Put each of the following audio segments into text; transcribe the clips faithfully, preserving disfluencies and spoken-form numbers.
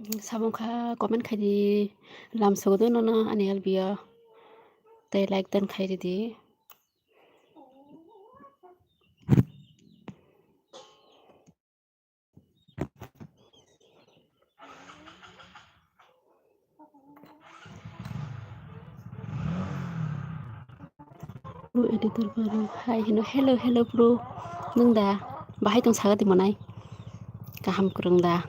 Samung kha comment khai di, lam sogo do nono ani L B o, tei like dan khai ridi. Bro editor baro hai hino, "Hello, hello bro. Nwng da? Bahai tong saga di monai? Kaham kwrwng da?"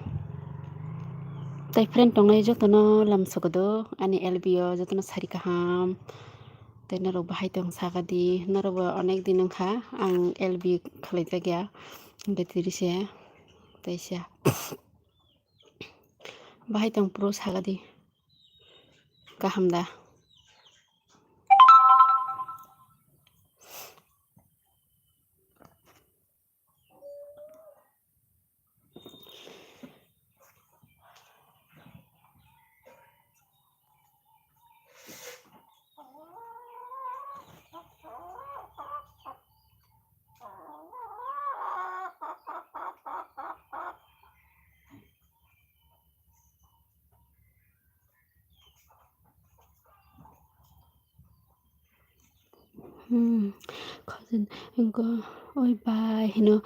Tai friend tongnai jotono lam sogodo, ani L B o jotono sari kaham. Tai norok bahai tong saga di, norok bo onek din wngkha ang L B khlai jakya. Betiri se, tai se. Bahai tong bro saga di. Kaham da? Hmm, khojin go, oi bai hino.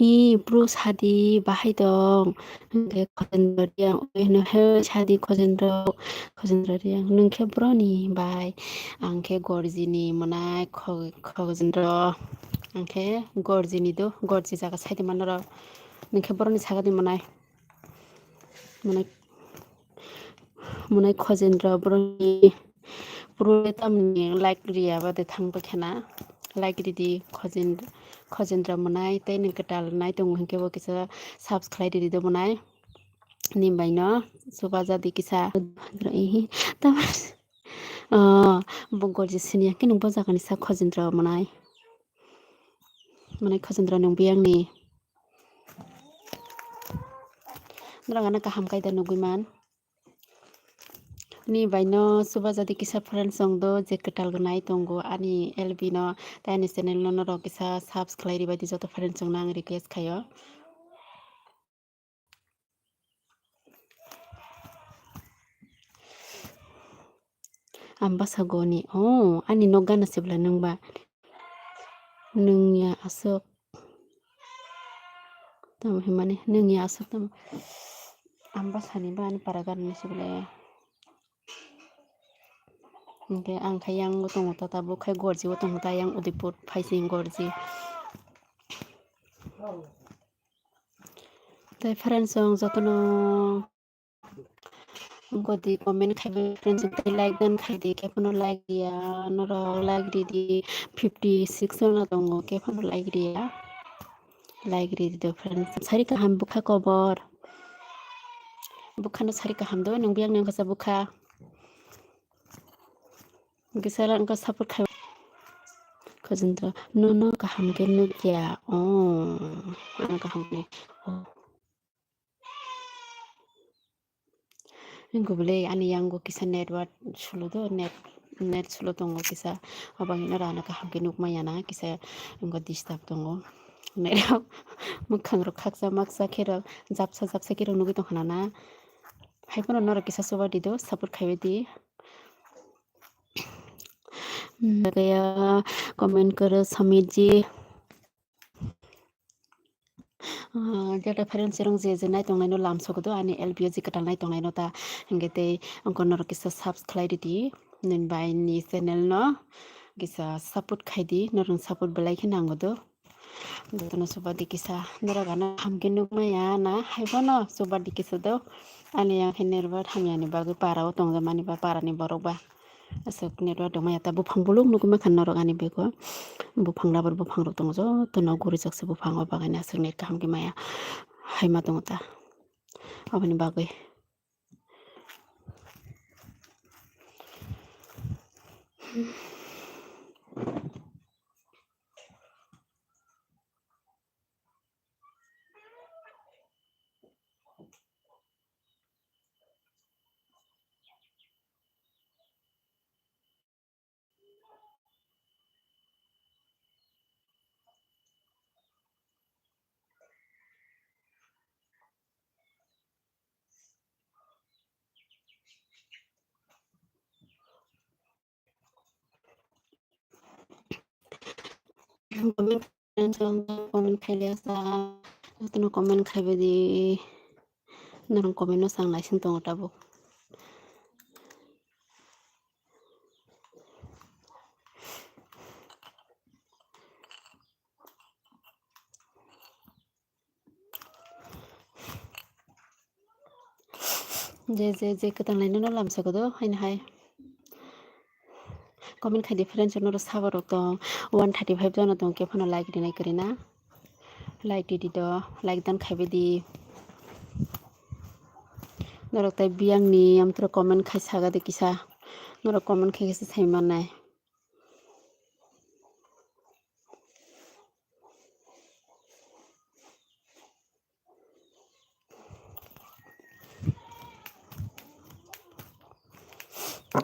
I bro sadi bahai tong. Hingke khojin riyang oi hino, he sadi khojin rok, khojin riyang. Nung khe broni bai, ang khe gorjini monai kho-, khojin rok. Ang khe gorjini do, gorji jaga saidi manoro. Nung khe broni sagadi monai. Monai, monai khojin rok borokni puro tamni like riya bade thang paikha na. Like ridi khojin, khojin rok monai tei nung kwtal nai tongo hinkhe bo kisa subscribe ridi do monai. Ni bai no chuba jadi kisa. Oh, bo gorji sini ya khe nung bo jaga ni sa khojin rok monai. Monai khojin rok nung biyang ni. Norok ano kaham kaida nugui man. Ni bai no chuba jadi kisa friends rok do je kwtal gwnai tongo ani L B no, tai ani channel no norok kisa subscribe khlai ribai di joto friends rok no ang request khaio. Ambasa goni, oh, ani nok gana sibla nung ba? Nung ya aswk. Tamo himani, nung ya aswk tamo. Ambasa ni ba ani para gana ni sibla. Hingke ang khe yang o tongo tata, bo khe gorji o tongo ta, yang Udaipur phaising gorji. Tei friends rok jotono godi comment khai bai friends rok tei like dan khai di, khe phano like ya, norok like ridi, fifty six jona tongo, khe phano like riya, like ridi do friends. Sari kaham bukha kobor, bukha no sari kaham do, nung biyang nang kasa bukha. Hingke sala wngkha support khai. Khojindra, nono kaham khe nukya. Oh, ano kaham khe. Oh. Wngkha bwle ani yango kisa network slow do, net, net slow tongo kisa. Abangino rana kaham khe nukmaya na kisa wngkha disturb tongo. Net rok mwkhang rok khaksa maksa khe rok japsa japsa khe rok nugui tongkha na na. Hai phano norok kisa chuba di do, support khai bai di. Kaya comment koro Samirji. Ah, jeta friends rong je je nai tongnai no lam sogo do ani L B o je kwtal nai tongnai no ta hingke tei ongko norok kisa subscribe khlai ridi nini bai ni channel no kisa support khai di norok support belai khe nango do. Jotono chuba di kisa norok ano hamkhe nukmaya na haiphano chuba di kisa do ani yang khe nerbat hamyani bagwi para o tongjakmani ba para ni borok ba. Aswk network tongmaya ta buphang buluk nugwi mankha norok ani bego. Buphang rubber buphang rok tongo jotono gurijak se buphang o bagani aswk net kaham khe maya haima tongo ta aboni bagwi. Comment, comment khailiya sa, jotono comment khaibai di. Norok comment no sang naising tongo tabuk. Je, je, je kwtal nainano lamsa kodo, haino hai. Comment khai di friends, norok sabo rok tong, one thirty five jona tong, khe phano like rinai kwrwi na. Like di di do, like dan khaibai di. Norok tai biyang ni amtwrok comment khai saga de kisa. Norok comment khai kisa sai mannai.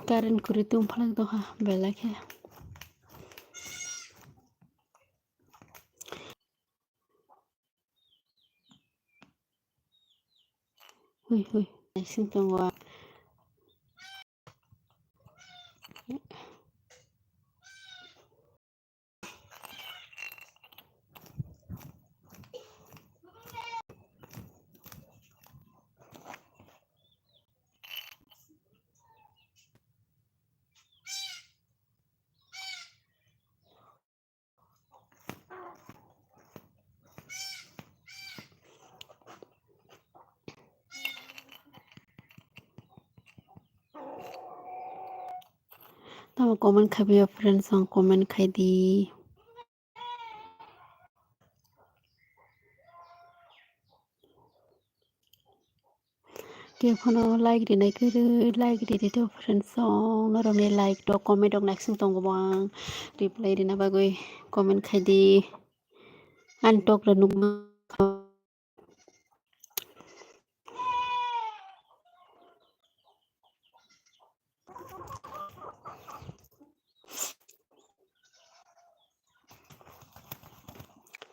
Current kwrwi tong phalak doha belai khe. Hui, hui, naising tongo. Tamo comment khai biya friends, ang comment khai di. Khe phano like rinai kwrwi, like ridi to friends song, norokni like rok comment rok naising tongo bo ang reply rina bagwi comment khai di. Ani tok rok nukma.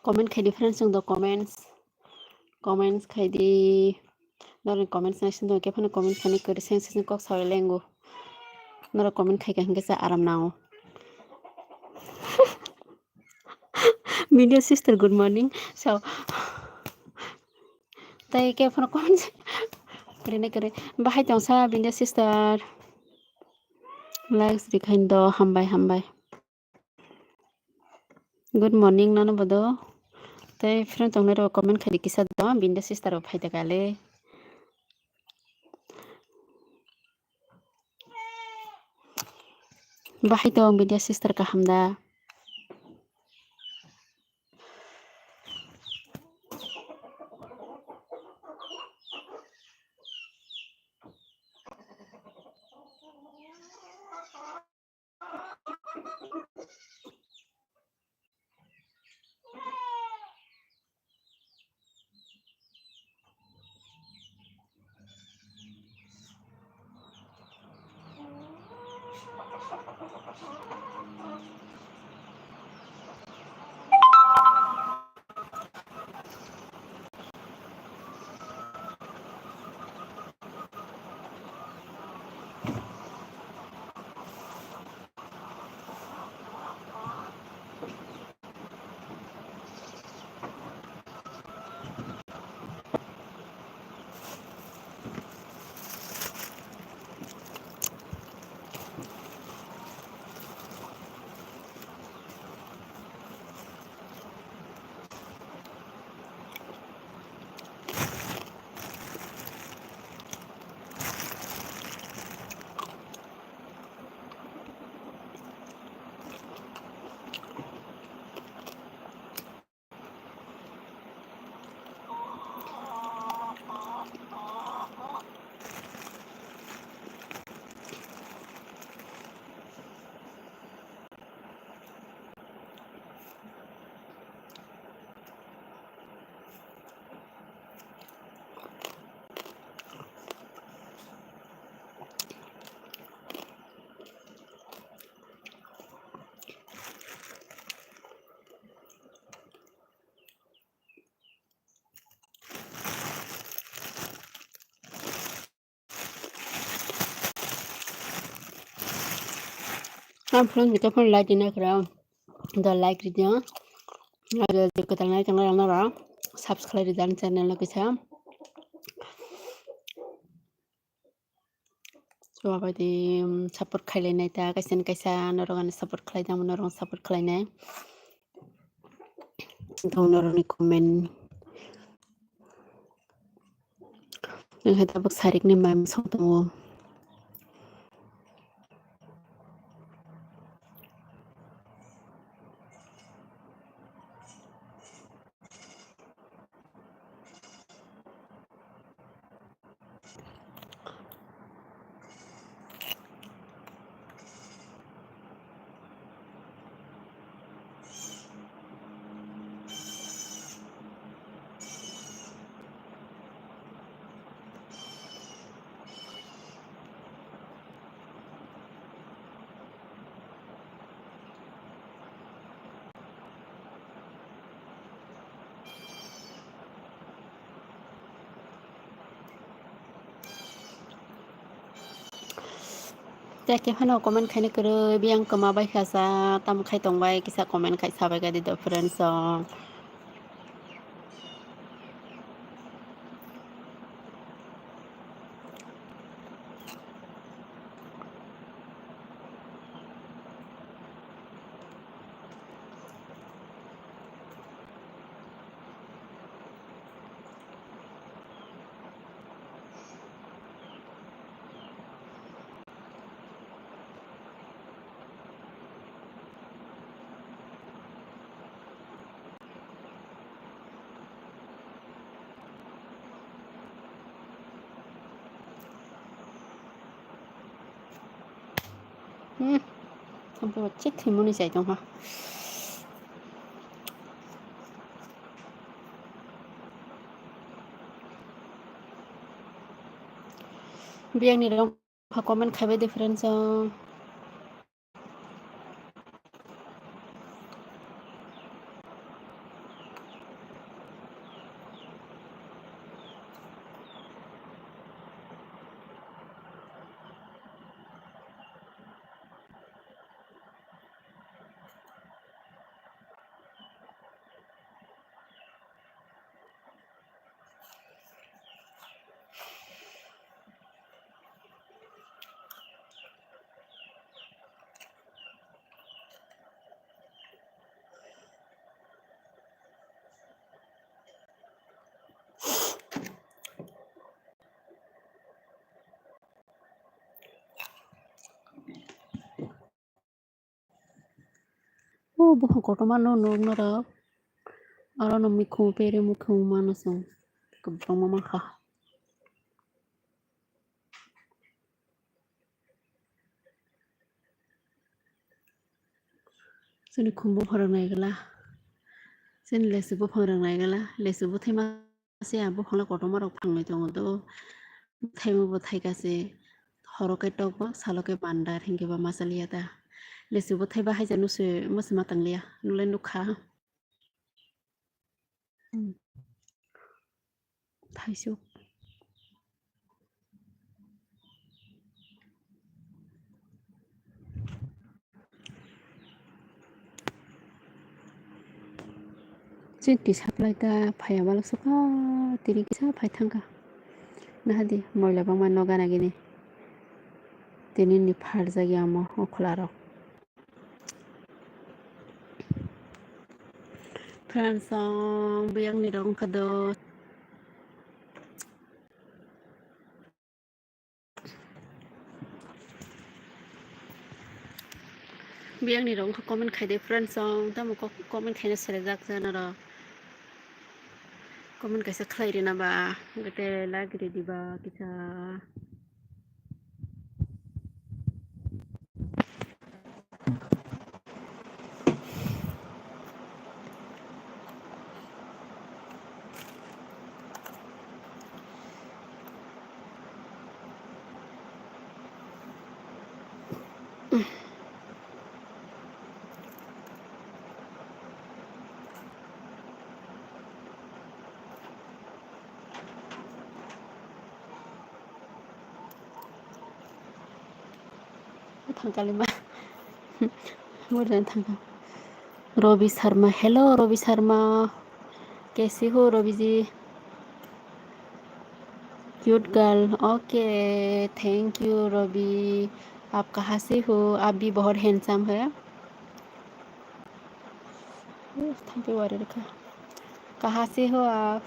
Comment khai di friends, chwng do comments, comments khai di. Norok comments naising do, khe phano comments khainai kwrwi, seng seng kok sawi lengo. Norok comment khai kha hinkhe sa aram nango. Bindia sister, good morning. So, tai khe phano comment rinai kwrwi. Bahai tongsa Bindia sister. Likes rikhain do, hambai, hambai. Good morning, nano bodo. Tei friend tongnai rok comment khai di kisa do, Bindia sister rok phai da kale. Bahai tong Bindia sister, kaham da? Ang phone ni kaphang like rina kra. Da like ridi ang. Aro je kwtal nai tongnai rok noro subscribe rijak ani channel no kisa. So abaidi, um, support khlai lai nai ta, kaisa ni kaisa norok ani support khlai jang, norok support khlai nai. Tong norok ni comment. Nang hai tabuk sarik ni mai masa tongo. Tei khe phano comment khaina kwrwi, biyang kwma bai kha sa, tamo khai tong bai, kisa comment khai sabai kha di do friends song. Hmm. Sampai wachit thimuni chai tongkha. Biyangni rong comment khaibai difference o. O buphang kotorma no nuk norok. Aro no mikhung pere mikhung mano chwng kwbangma mankha. Chini khum buphang rok naigwla, chini lesu buphang rok naigwla, lesu bwthaima se a buphang le kotorma rok phangnai tongo do, bwthaima bo thaika se, horo khe tokbok salo khe bandar hinkhe ba masa liya ta, lesu bwthai ba haisa nusi musi ma tang liya nulai nukha. Hmm. Thaisuk. Chini supply ta phaiya balok sukha, tini kisa phai thangkha. Nahadi moila bangma no gana gini. Tini ni pharjak ya mo okhla rok. Friends song biyang ni rong kado. Biyang ni rong comment khai de friends song tamo comment khaina sere jak jana ro. Comment kaisa khlai rina ba gete like ridi ba kisa. Thangkali ma. Murjan thangka. Ravi Sharma, hello Ravi Sharma, कैसे हो Ravi ji? Cute girl, okay, thank you Ravi. आप कहाँ से हो? आप भी बहुत हैंडसम है। उफ, थैंक यू, अरे रखा। कहाँ से हो आप?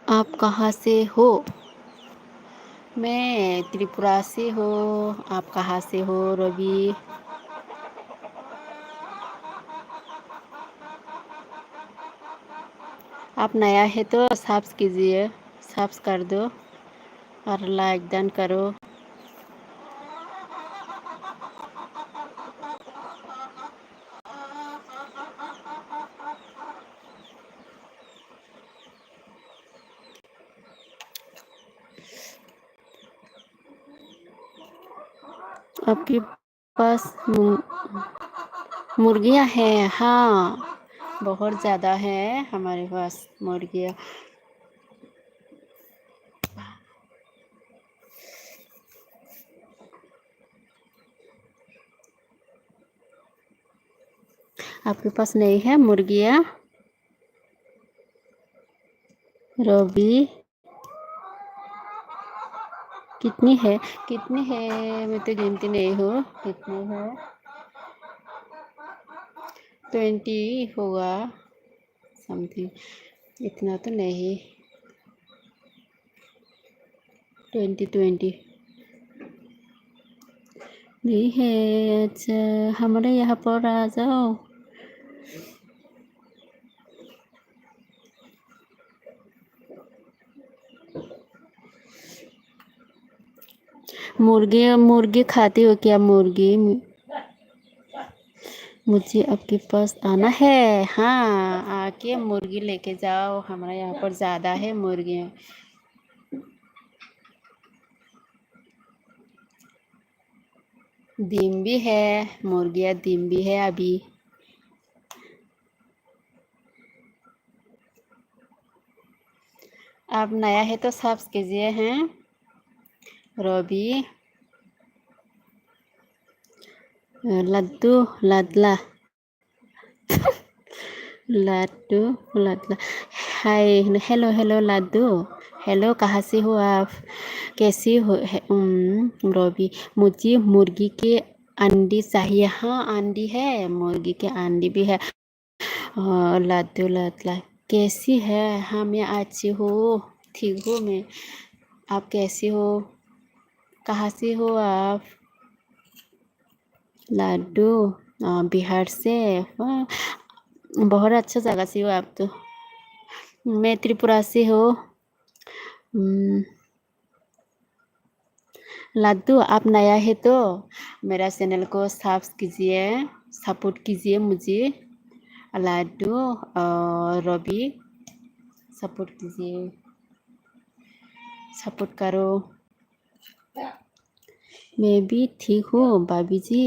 आप कहाँ से हो? मैं त्रिपुरा से हूँ। आप कहाँ से हो, रवि? आप नया है तो सब्स कीजिए, सब्स कर दो और लाइक डन करो। आपके पास मु-, मुर्गियां हैं? हाँ, बहुत ज़्यादा है हमारे पास मुर्गियां। आपके पास नहीं है मुर्गियां? रवि, कितनी है, कितनी है, मैं तो गिनती नहीं हूँ कितनी है। ट्वेंटी होगा समथिंग, इतना तो नहीं। ट्वेंटी, ट्वेंटी नहीं है। अच्छा, हमारे यहाँ पर आ जाओ। मुर्गी, मुर्गी खाती हो क्या? मुर्गी, मुझे आपके पास आना है। हाँ, आके मुर्गी लेके जाओ, हमारे यहाँ पर ज़्यादा है मुर्गी। डिम भी है, मुर्गियाँ डिम भी है अभी। आप नया है तो सब्स कीजिए हैं। रवि, लड्डू, लाडला। लाडू, लाडला। हाय, हेलो, हेलो, लाडू। हेलो, कहाँ से हो आप? कैसी हो? है, उम, रवि, मुझे मुर्गी के अंडी चाहिए। हाँ, अंडी है, मुर्गी के अंडी भी है। अ, लाडू, लाडला। कैसी है? हाँ, मैं अच्छी हूँ, ठीक हूँ मैं। आप कैसी हो? कहाँ से हो आप? लाडू, अ, बिहार से। वाह, बहुत अच्छा जगह से हो आप तो। मैं त्रिपुरा से हूँ। हम्म, लाडू, आप नया है तो मेरा चैनल को सब्स कीजिए, सपोर्ट कीजिए मुझे। लाडू, अ, रवि, सपोर्ट कीजिए, सपोर्ट करो। मैं भी ठीक हूँ भाभी जी।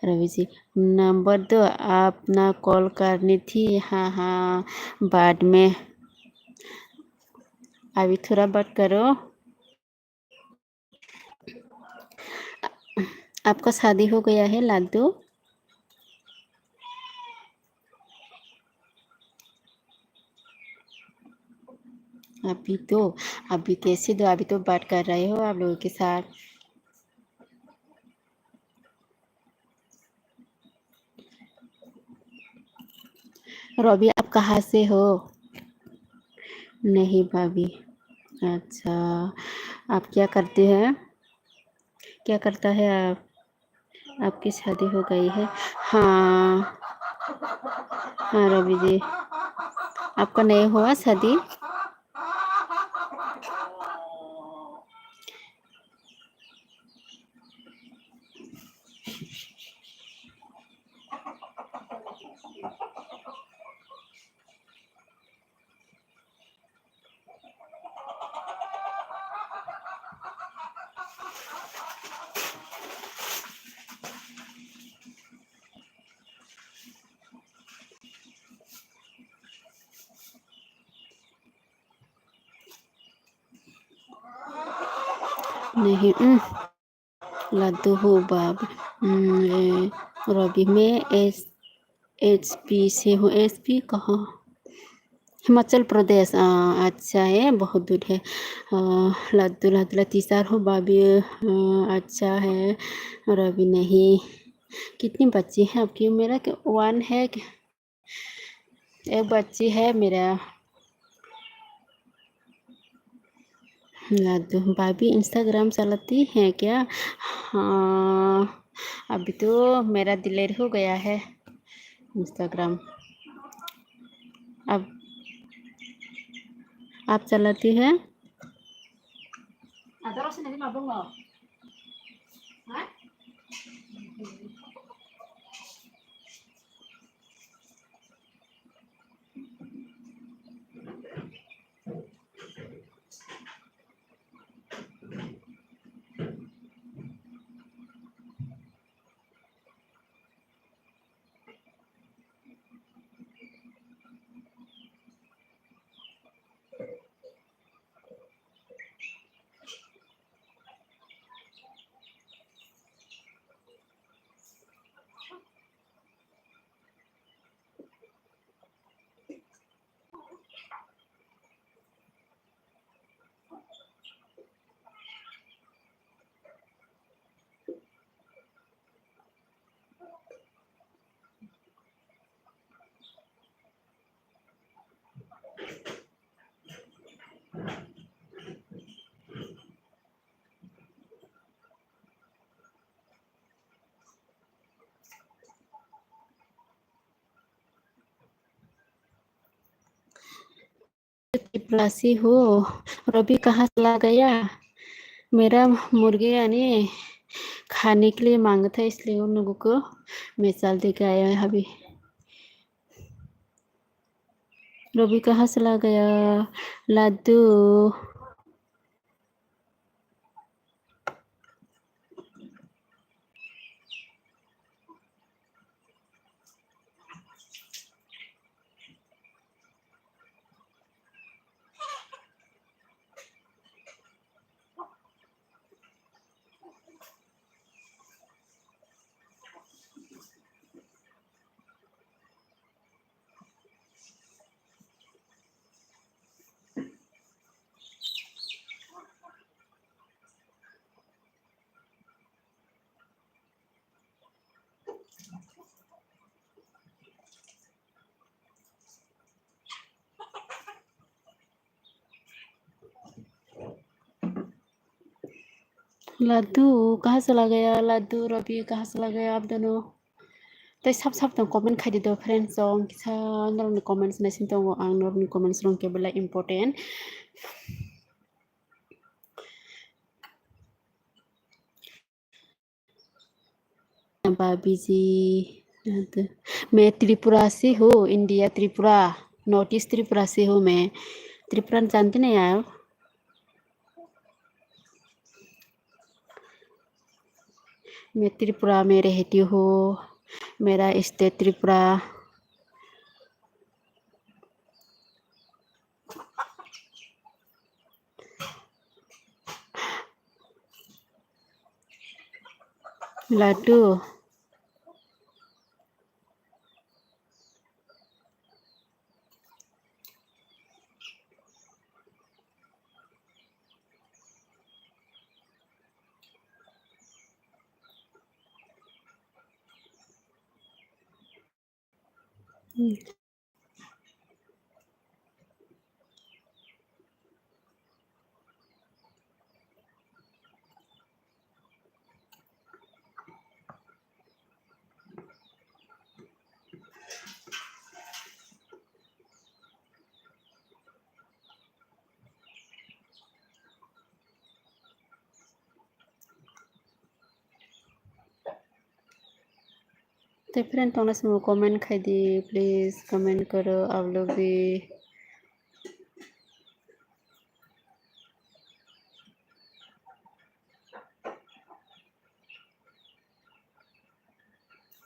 रवि जी, नंबर दो, आप ना कॉल करनी थी। हाँ, हाँ, बाद में, अभी थोड़ा बात करो। आपका शादी हो गया है लाडू? अभी तो, अभी कैसे दो, अभी तो बात कर रहे हो आप लोगों के साथ। रवि, आप कहाँ से हो? नहीं भाभी। अच्छा, आप क्या करते हैं? क्या करता है आप? आपकी शादी हो गई है? हाँ, हाँ रवि जी, आपका नहीं हुआ शादी? नहीं, उम, लड्डू हो बाब, उम, ए, रवि में एस, एचपी से हो, एचपी कहाँ? हिमाचल प्रदेश, अ, अच्छा है, बहुत दूर है। अ, लड्डू, लड्डू, टीचर हो बाबी, अ, अच्छा है, रवि नहीं। कितनी बच्ची है आपकी? मेरा के-, वन है कि-, एक बच्ची है मेरा। लादू, भाभी Instagram चलाती है क्या? हाँ, अभी तो मेरा डिलीट हो गया है Instagram। अब आप चलाती है? त्रिपुरासी हो, रवि कहाँ चला गया? मेरा मुर्गी यानी खाने के लिए मांगा था, इसलिए उन लोगों को मैं चल दे के आया हूँ अभी। रवि कहाँ चला गया? लादू। लादू कहाँ चला गया? लादू रवि कहाँ चला गया? आप दोनों। Tai sap sap tong comment khai di do friends, tong kisa norokni comments naisin tongo, ang norokni comments rong kebela important. भाभी जी, मैं त्रिपुरा से हूँ, इंडिया त्रिपुरा, नॉर्थ ईस्ट त्रिपुरा से हूँ मैं। त्रिपुरा जानते नहीं यार? मैं त्रिपुरा में रहती हूँ, मेरा स्टेट त्रिपुरा। लाडू। Te friend tongna simo comment khai di, please comment koro, आप लोग भी।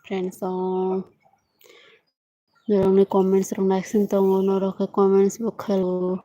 Friends, oh. Norokni comments rok naising tongo, norok khe comments bo khaio.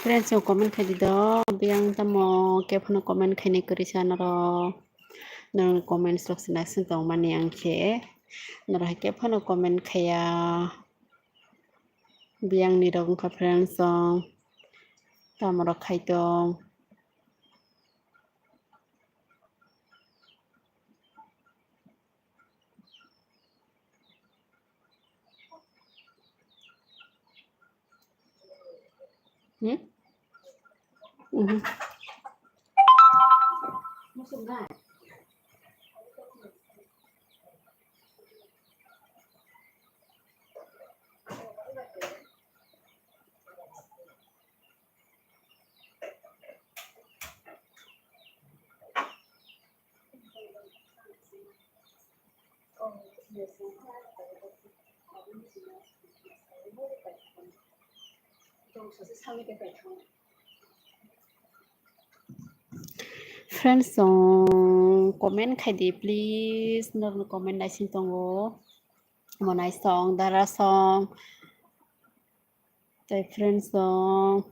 Friends rok comment khai di do, biyang tamo khe phano comment khainai kwrwi sa norok. Norok comments rok se naising tong mani ang khe. Norok hai khe phano comment khaiya. Biyang ni rok wngkha friends rok. Tamo rok khai tong. Hmm? Mhm. Friends song comment khai di please, norokni comment naising tongo, monai song, dara song, tei friends song.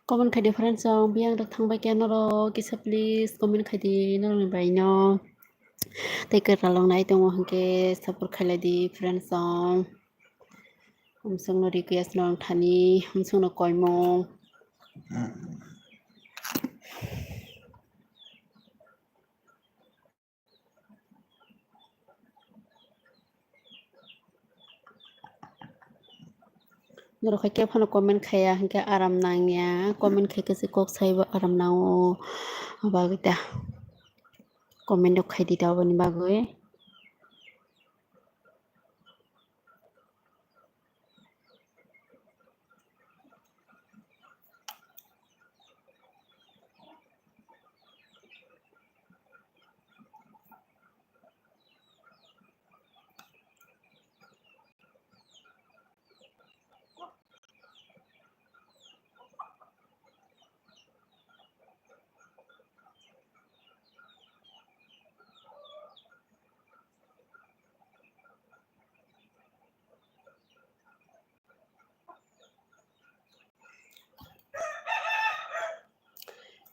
Comment khai di friends song, biyang rok thang bai khe norok kisa please comment khai di norokni bai no. Tei kwrwlwng nai tongo hwnkhe support khailai di friends song. Umswkno request no wng thani, umswkno koimung. Norok hai khe phano comment khaiya hwnkhe aram nangya, comment khaikhe se kok saibo aram nango, abagwi ta comment rok khaidi ta aboni bagwi.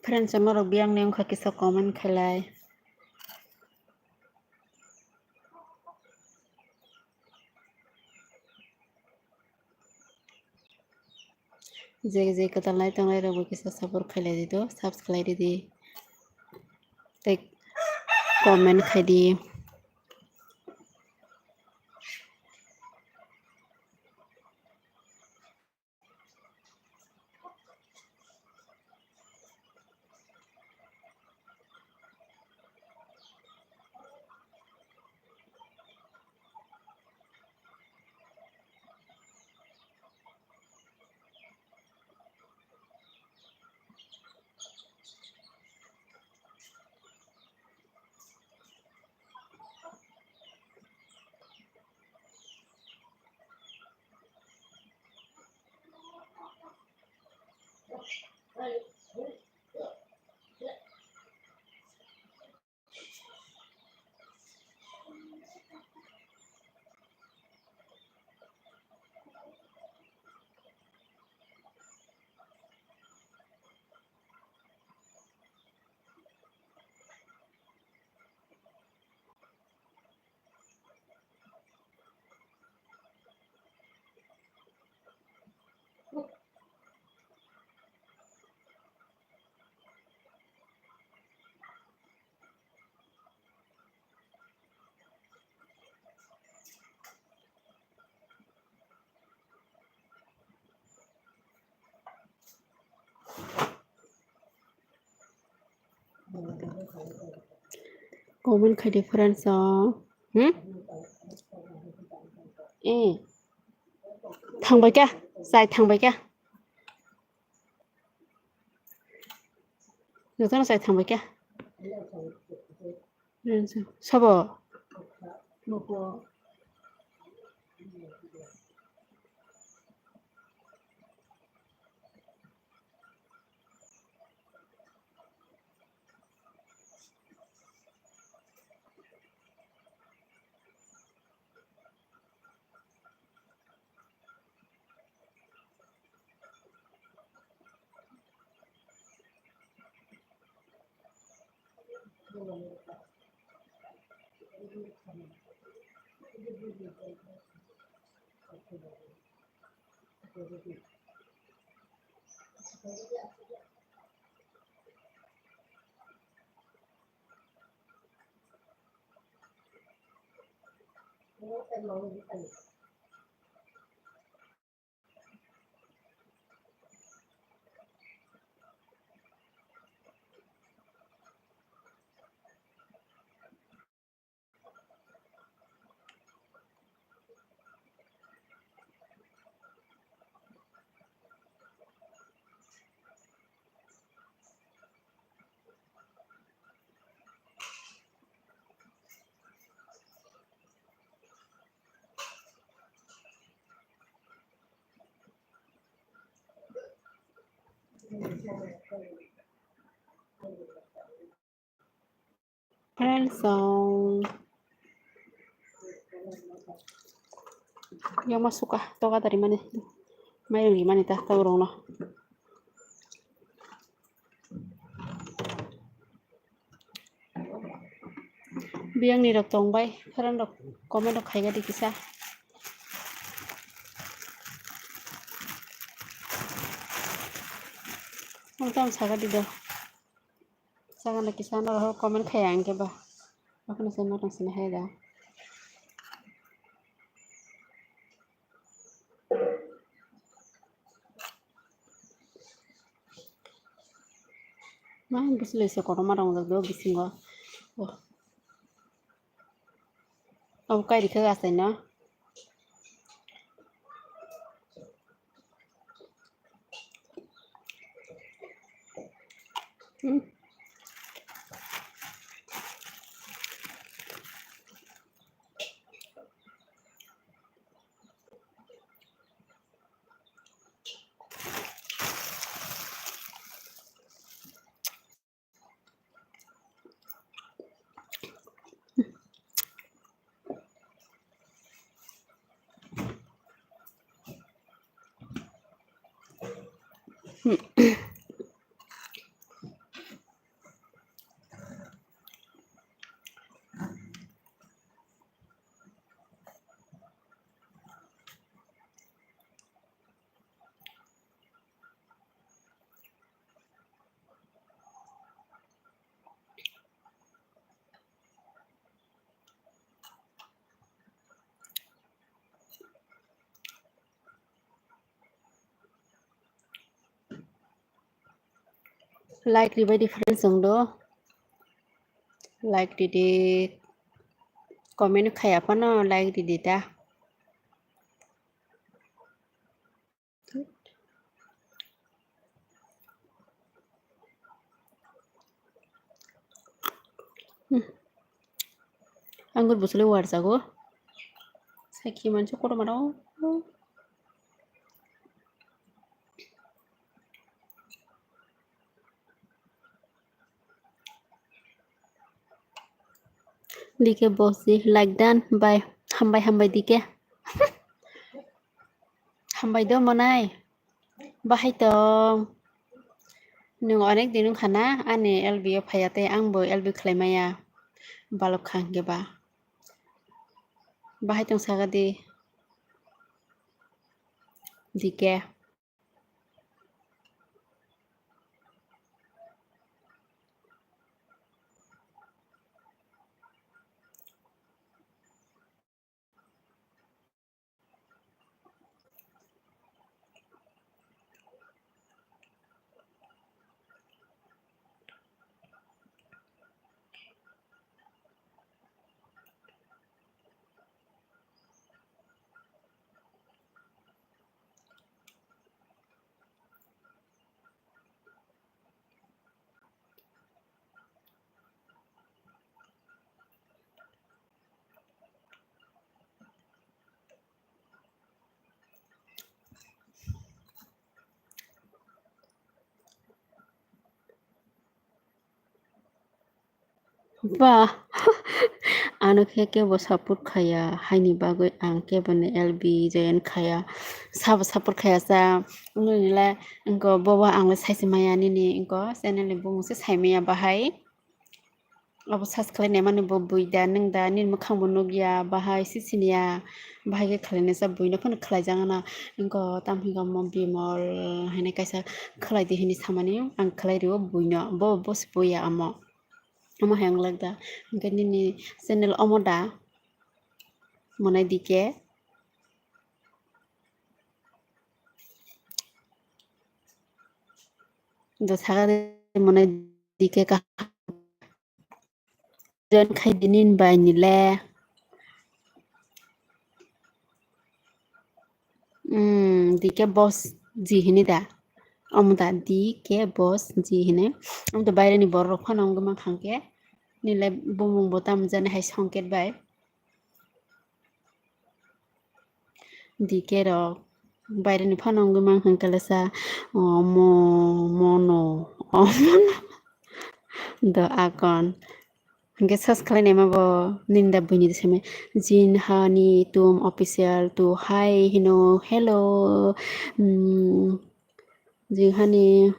Friends, norok biyang ni wngkha kisa comment khailai. Je je kwtal nai tongnai rok bo kisa support khailai di do, subscribe khailai di, tei comment khai di. Comment khai di friends o. Hmm? Eh. Thangbai kha, chai thangbai kha. Jotono chai thangbai kha. Sabo? Friends song. Yang masuk ah, toka tadi mana? Main di mana tah tahu rong no. Biyang ni rok tong bai, friend rok comment rok khai ga di kisa. Ang tong saga di do. Sagana kisa norok comment khai ang khe ba. Akhno se norok sini hai da. Ma bislei se kotorma rong jak do bisingo. Oh. Abo kai rikha asai no. Hmm. Like ribai di friends wng do. Like ridi. Comment khaya phano like ridi ta. Hmm. Anggur bwswlwi warjago. Sakhi mansa kotorma rok. D K boss ji like done. Bye. Hambai, hambai D K. Hambai do monai. Bahai tong. Nwng onek din wngkha na ani L B o phaiya tei ang bo L B khlai maya. Balok kha hwnkhe ba. Bahai tong saga di. D K. Ba, ano khe kebo support khaya, haini bagwi ang kebo ni L B join khaya, sabo support khaya sa, wngwi le wngko bobo ang le saisi maya nini wngko channel ni bumung se sai maya bahai. Abo search khlai naimani bo bui da, nwng da, nini mwkhang bo nukya, bahai sisiniya, bahai khe khlai naisa buino phano khlai jagana, wngko tamo hinka mo Bimol hinwi kaisa khlai di hinwi samani, ang khlai rio buino, bo, bo se buya amo. Omo hai wng lak da. Hwnkhe nini channel omo da? Monai D K. Do saga de Monai D K ka join khai di nini bai ni le. Hmm, D K boss ji hini da. Omo da D K boss ji hini. Omo da baire ni borok rok phano wngwi mankha hwnkhe. Nini le bumung bo tamo jani hai Songket bai. D K rok baire ni phano wngwi mankha hwnkhe le sa, omo, mono, omo. Do akon. Hwnkhe search khlai naima bo nini da buini de seme. Jinhani Tum Official tu hi hino, hello. Hmm, Jinhani,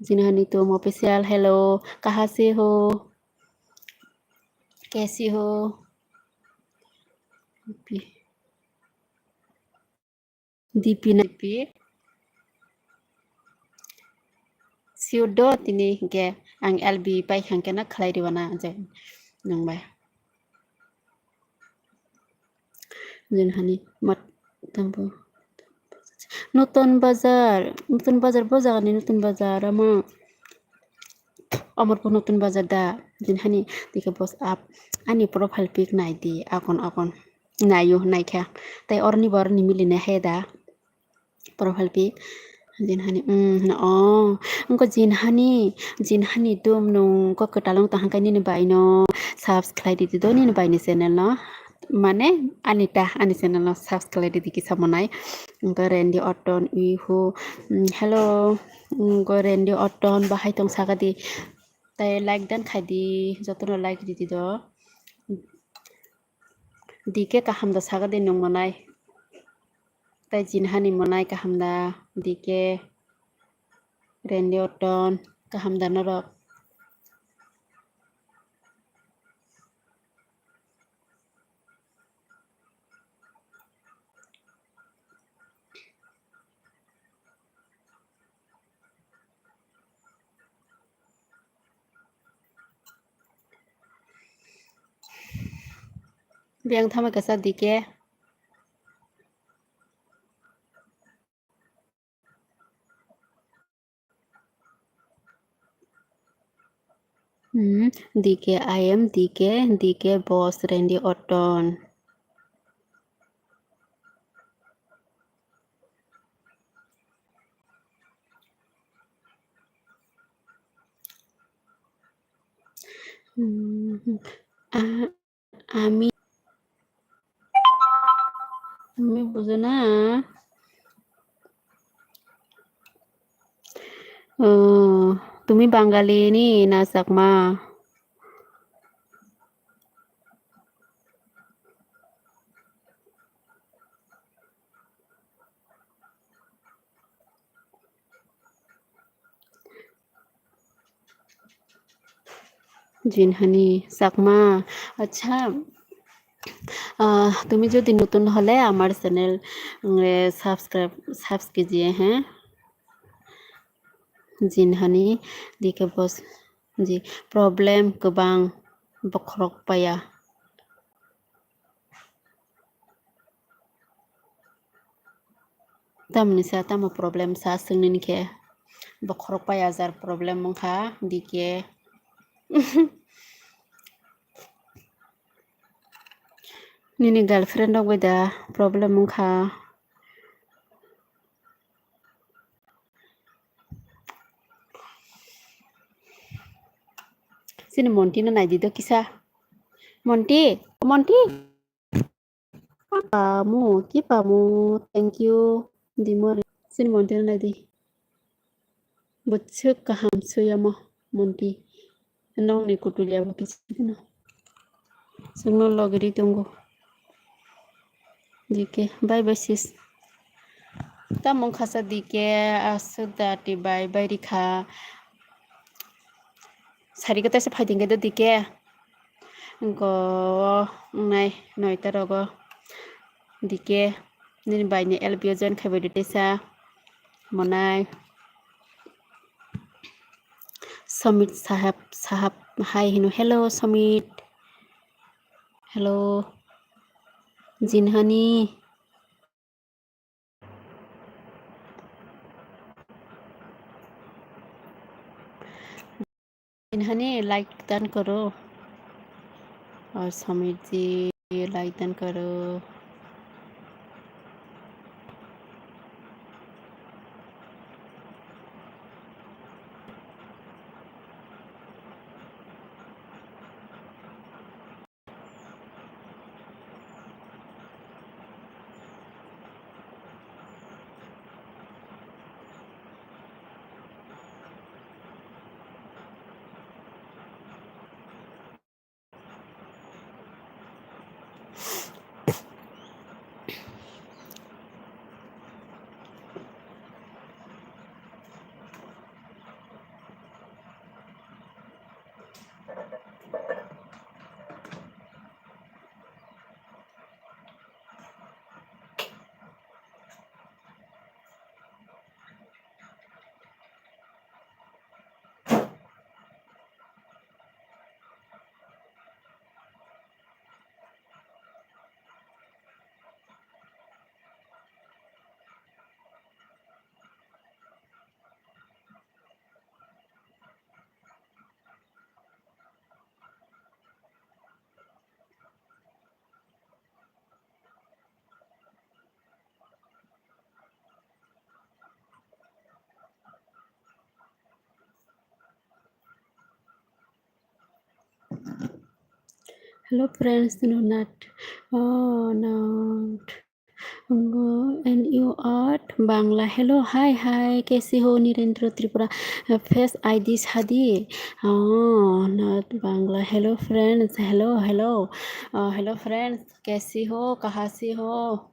Jinhani Tum Official, hello. Kaha se ho? Kaisi ho? D P na D P. Sure do tini hwnkhe ang L B pai hwnkhe no khlai rw na je nwng bai. Jinhani mat tambo. Nutun Bazar, Nutun Bazar bo jaga ni Nutun Bazar ama. Amarpur Nutun Bazar da, jinhani D K boss up. Ani profile pic nai di, akon akon. Naio, naikha. Tai oroni bo oroni milinai hai da. Profile pic. Jinhani, mm, oh. Wngkha jinhani, jinhani dum nung kok kwtal wng tong hwnkhe nini bai no subscribe di do nini bai ni channel no. Mane ani ta, ani channel no subscribe di kisa monai. Wngkha Randy Orton, Ihu, mm, hello. Wngkha Randy Orton, bahai tong saka di. Tai like dan khai di, joto no like di di do. D K kaham da saga de nung monai. Tai jinhani monai kaham da D K, Randy Orton kaham da norok. Biyang thama kasa D K. Hmm, D K, I am D K, D K boss Randy Orton. Hmm, ah, Ami, ami bujo na? Oh, tumi Bangali ni na Chakma? Jinhani Chakma, acha, ah, tumi jodi notun hole amar channel, mm, eh, subscribe, subs kijiye, heh? Jinhani D K boss, ji, problem kwbang bokhorok paya. Tamni sa tamo problem sa swngni khe? Bokhorok pai ajar problem wngkha D K. Nini girlfriend rok bai da problem wngkha? Chini Monti no nai di do kisa. Monti, Monti. Pamu, ki pamu, thank you. Di mo re. Chini Monti no nai di. Bwswk kaham suyamo Monti. Nong ni kutulia bo kisa dino. Chwngno logiri tongo. D K, bye bye sis. Tamo wngkha sa D K, aswk da twi bai bai rikha. Sari kwtaisa phai tongkhe do D K. Go wngnai noita rogo D K. Nini bai ni L B o join khai bai di teisa. Monai. Somit sahab, sahab, hai hino. Hello, Somit. Hello. Jinhani. Jinhani like dan koro. Aur Somit ji like dan koro. Hello friends, no, not, oh, not. Ngo, and you are Bangla. Hello, hi, hi, kaise ho, Nirendra Tripura? Uh, face I D sadi. Oh, not Bangla. Hello, friends. Hello, hello. Uh, hello, friends. Kaise ho, kahan se ho?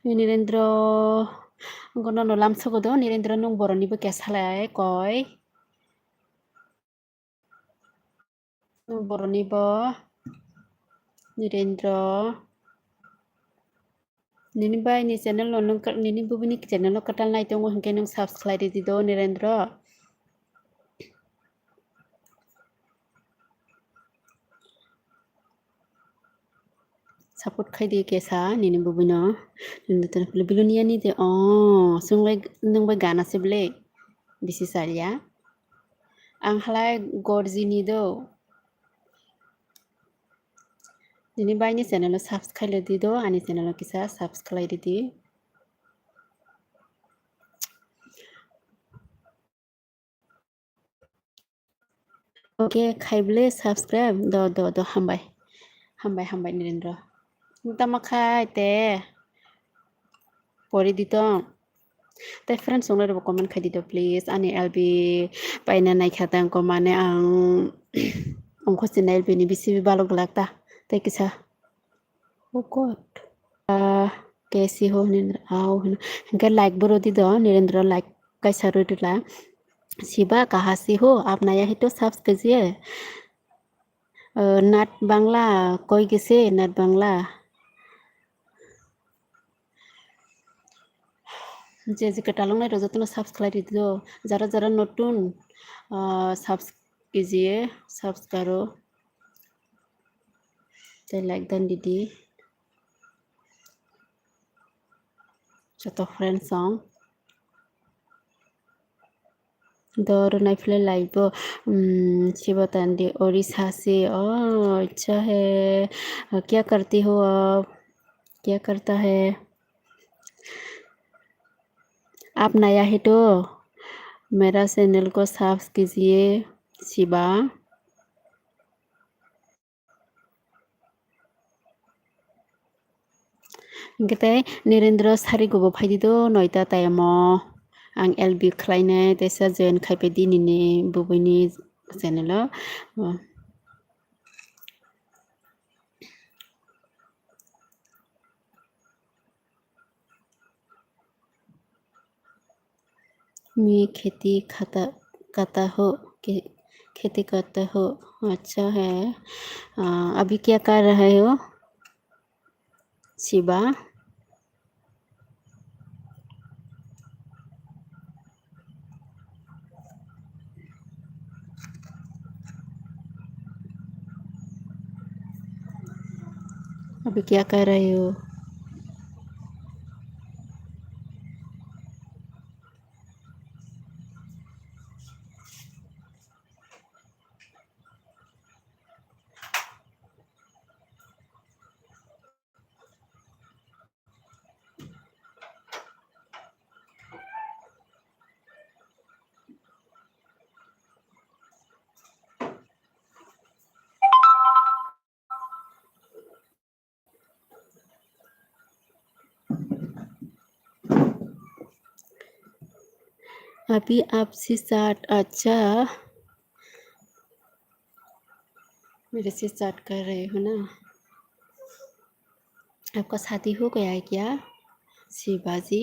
Nirendra, ngono no lamsogo do. Nirendra, nwng boroni bo kesa lai koi. Boroni bo Nirendra. Nini bai ni channel no nwng ka-, nini bubini channel no kwtal nai tongo hinkhe nwng subscribe ridi do Nirendra. Support khai di kesa nini bubino. Nini tini phili Bilonia ni de, oh, chwng bai, nwng bai gana se ble. Bisi salya. Ang halai gorjini do. Nini bai ni channel o subscribe le di do, ani channel o kisa subscribe di di. Okay, khai ble subscribe. Do, do, do, hambai. Hambai, hambai, Nirendra. Tamo khai te. Pori di tong. Te friends, song rok comment khai di do, please. Ani L B paina nai kha tang ko mane ang ongkho sinai L B ni bisi balok glak ta. Te kisa. Oh God. Ah, kaise ho Nirendra, au hino. Hingke like bo rodi do, Nirendra like kaisa rodi la. Shiba, kahan se ho, aap naya hai to subscribe kijiye. Uh, Nat Bangla, koi gese Nat Bangla. Je je kwtal wngnai rok jotono subscribe ridi do. Jara jara notun, ah, subs-, kijiye, subscribe o. Tei like dan didi. Joto friends song. Dor nai philai lai bo, um, Sibo Tandi, Orisa se, oh, acha hai, kya karti ho aap? Kya karta hai? Aap naya hai to mera channel ko subscribe kijiye, Siba. Hingke tei Nirendra sari gubo phaidi do noita time o. Ang L B khlainai teisa join khaipai di nini bubuini channel o. मैं खेती खाता, करता हूँ, खे-, खेती करता हूँ। अच्छा है। अ, अभी क्या कर रहे हो? शिवा। अभी क्या कर रहे हो? अभी आपसे चैट, अच्छा, मेरे से चैट कर रहे हो ना? आपका शादी हो गया है क्या, Shivaji?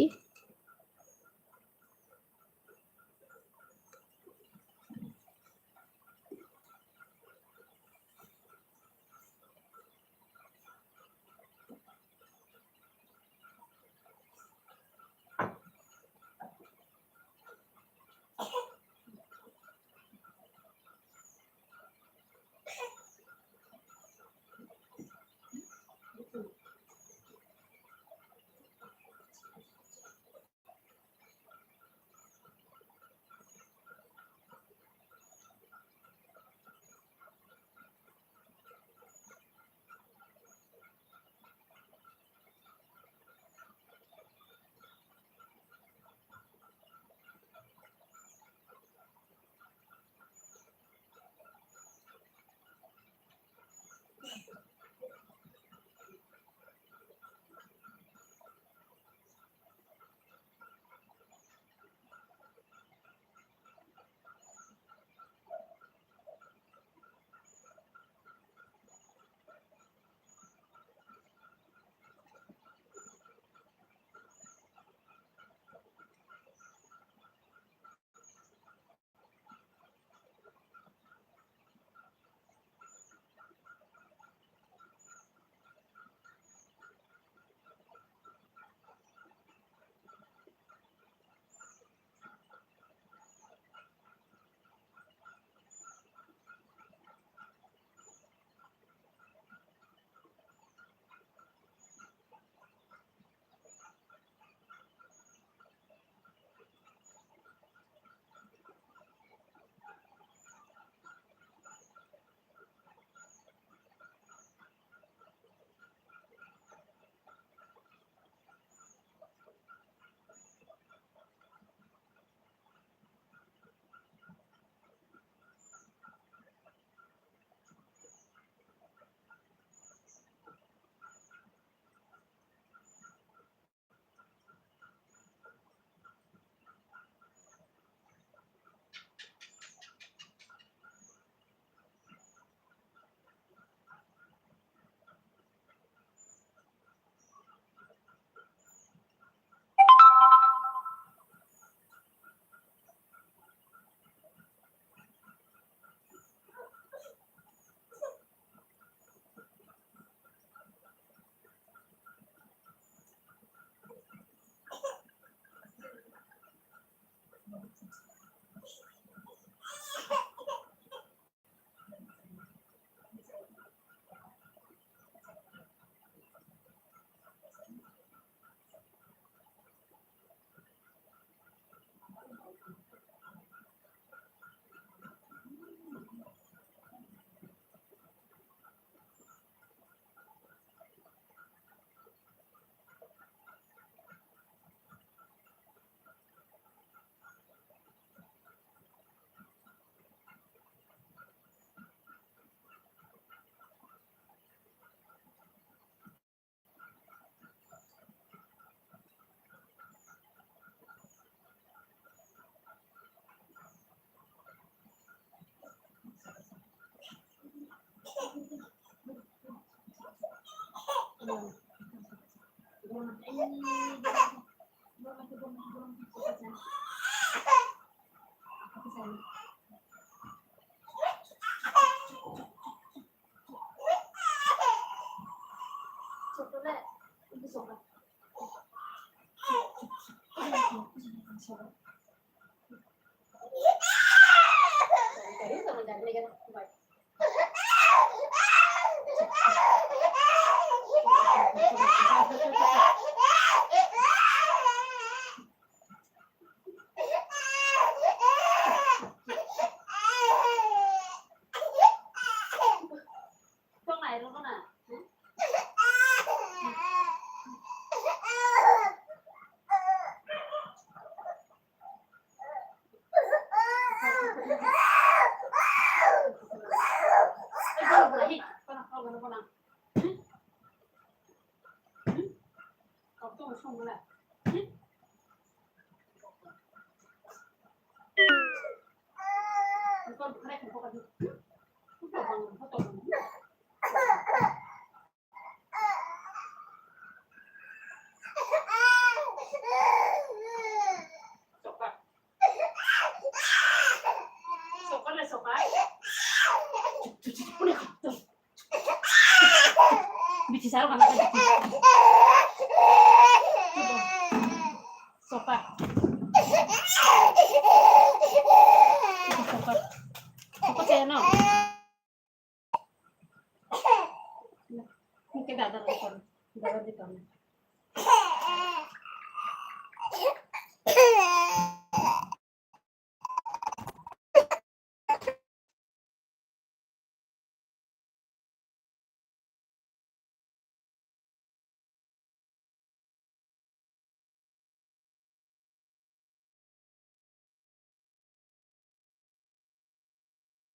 Bichi saro kana ka bichi. Sopa. Sopa. Sopa saya no. Mungkin ada rekor. Ada di kamu.